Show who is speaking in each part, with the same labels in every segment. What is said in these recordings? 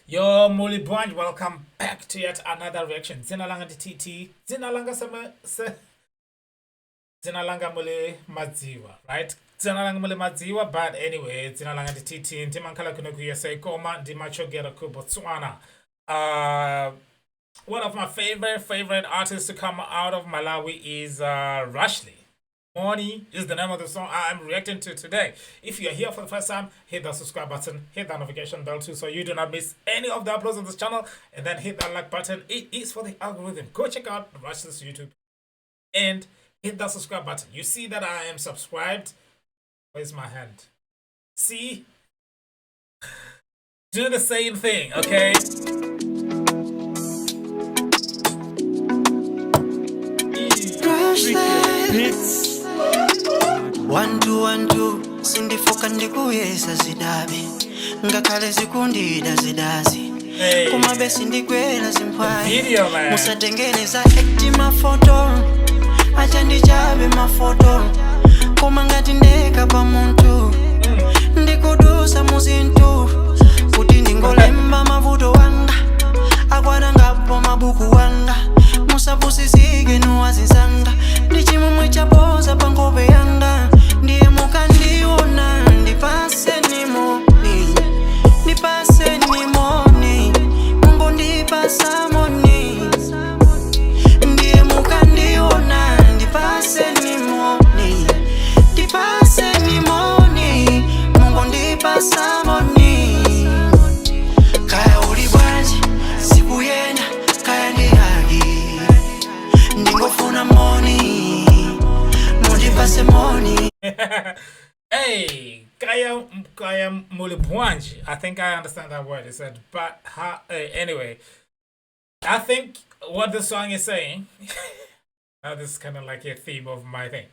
Speaker 1: Yo, muli bwanji, welcome back to yet another reaction. Dzina langa ndi TT. Dzina langa sema se Dzina langa muli madziwa, right? Dzina langa muli madziwa, but anyway, dzina langa ndi TT. Ndimakhala kuno ku USA koma ndimachokera ku Botswana. One of my favorite artists to come out of Malawi is Rashley. Moni is the name of the song I am reacting to today. If you're here for the first time, hit that subscribe button, hit that notification bell too, so you do not miss any of the uploads on this channel, and then hit that like button. It is for the algorithm. Go check out Rashley's YouTube and hit that subscribe button. You see that I am subscribed. Where's my hand? See? Do the same thing, okay?
Speaker 2: Beats. 1 2 1 2 sindifoka, ndikuyesa zidabe, ngakhale zikundida zidazi.
Speaker 1: Hey.
Speaker 2: Kumabe sindikwera zimphwayi.
Speaker 1: Video, man.
Speaker 2: Musatengereza act mafoto, achandichabe mafoto, koma ngati ndeka pa munthu ndikudusa muzinthu kuti ndingolemba mavuto wanga akwana ngapo mabuku wanga. Musapusisike nuwazinzanga ndi chimwemwe chaboza pa nkhope yanga. Ndiye mukandiona, ndipaseni moni, ndipaseni moni, mungondipasa moni. Ndiye mukandiona, ndipaseni moni, ndipaseni moni, mungondipasa moni. Kaya uli bwanji, sikuyenda, kaya ndihagi, ndingofuna moni, mundipase moni.
Speaker 1: Hey, kaya kaya muli bwanji. I think I understand that word. It said, but ha, anyway, I think what the song is saying. Now this is kind of like a theme of my thing.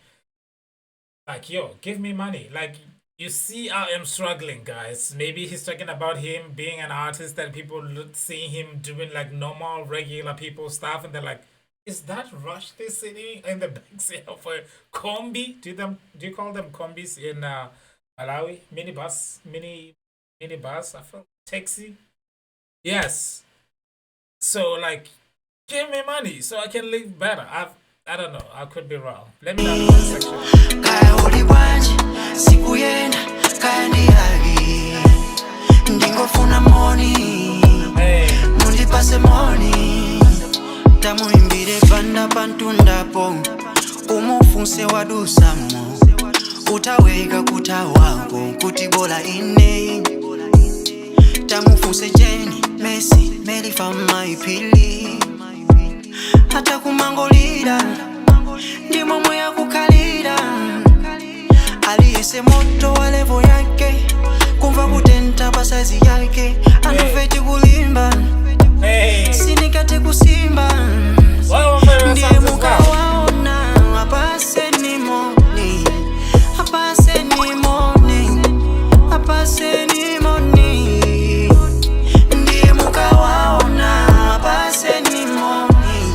Speaker 1: Like, yo, give me money. Like, you see, I am struggling, guys. Maybe he's talking about him being an artist and people seeing him doing like normal, regular people stuff, and they're like, "Is that Rashley sitting in the backseat of a combi?" Do them? Do you call them combis in Malawi? Minibus, minibus. I feel taxi. Yes. So like, give me money so I can live better. I don't know. I could be wrong. Let me know in the comment section.
Speaker 2: Kaya uli bwanji, sikuyenda, kaya ndihagi, ndingofuna moni.
Speaker 1: Hey.
Speaker 2: Mundipase moni. Tamuimbire panda pantundapo, umufunse wadusamo, utaweka kutawako kuti bola ine. Tamufunse Jeni, Messi, Melifa, Maipili, hata kumangolira ndi momwe yakukhalira. Aliyese moto wa level yake, kumva kutentha pa size yake. Andufeti kulimba.
Speaker 1: Hey.
Speaker 2: Sinikate kusimba.
Speaker 1: One of my favorite
Speaker 2: Ndiye
Speaker 1: songs as well.
Speaker 2: mukawaona, apaseni moni, apaseni moni, apaseni moni. Ndiye mukawaona, apaseni moni,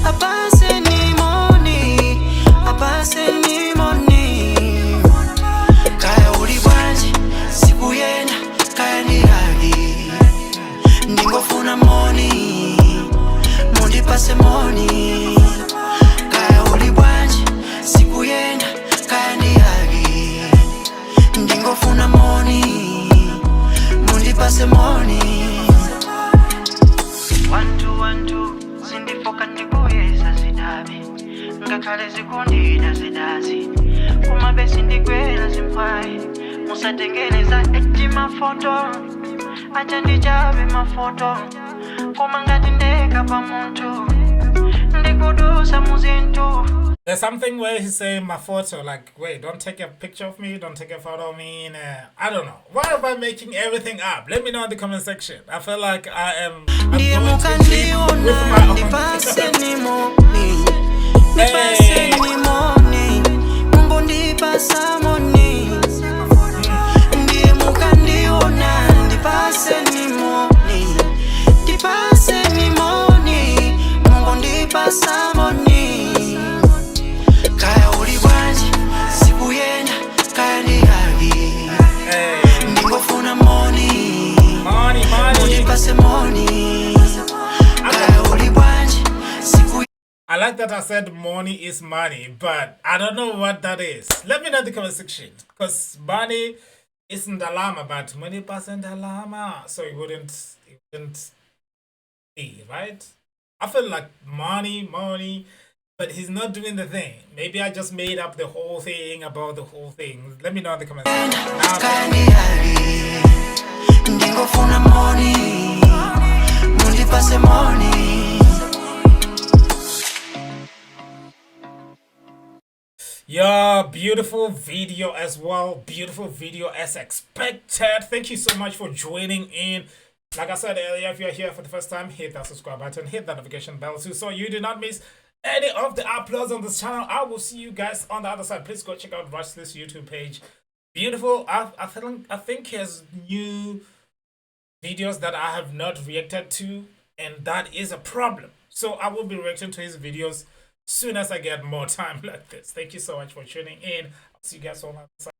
Speaker 2: apaseni moni, apaseni moni. Kaya uli bwanji, sikuyenda, kaya ndihagi, ndingofuna moni, mundipase moni. Kaya uli bwanji, sikuyenda, kaya ndihagi, ndingofuna moni, mundipase moni. 1 2 1 2 sindifoka, ndikuyesa zidabe, ngakhale zikundida zidazi, kumabe sindikwera zimphwayi. Musatengereza act mafoto, achandichabe mafoto, koma ngati ndeka pa munthu ndikudusa muzinthu.
Speaker 1: There's something where he's saying my photo, like, wait, don't take a picture of me, don't take a photo of me. And, I don't know. Why am I making everything up? Let me know in the comment section. I feel like I'm
Speaker 2: Ndiye
Speaker 1: going too deep with
Speaker 2: mukandiona,
Speaker 1: my own.
Speaker 2: Ndipaseni moni, ndipaseni moni, mungondipasa moni. Ndiye mukandiona, ndipaseni moni, ndipaseni moni, mungondipasa moni. Kaya uli bwanji, sikuyenda, kaya ndihagi,
Speaker 1: Hey,
Speaker 2: ndingofuna moni.
Speaker 1: Money, money.
Speaker 2: Mundipase moni, kaya uli bwanji siku.
Speaker 1: I like that I said money is money, but I don't know what that is. Let me know in the comment section, because money isn't ndalama, but money percent ndalama, so it wouldn't be right. I feel like money, money, but he's not doing the thing. Maybe I just made up the whole thing about the whole thing. Let me know in the comment section. Now,
Speaker 2: Kaya ndi ali, ndingofuna moni, mundipase moni.
Speaker 1: Yeah, beautiful video as well. Beautiful video as expected. Thank you so much for joining in. Like I said earlier, if you're here for the first time, hit that subscribe button, hit that notification bell too, so you do not miss any of the uploads on this channel. I will see you guys on the other side. Please go check out Rashley's YouTube page. Beautiful. I think he has new videos that I have not reacted to, and that is a problem. So I will be reacting to his videos soon as I get more time like this. Thank you so much for tuning in. I'll see you guys on the other side.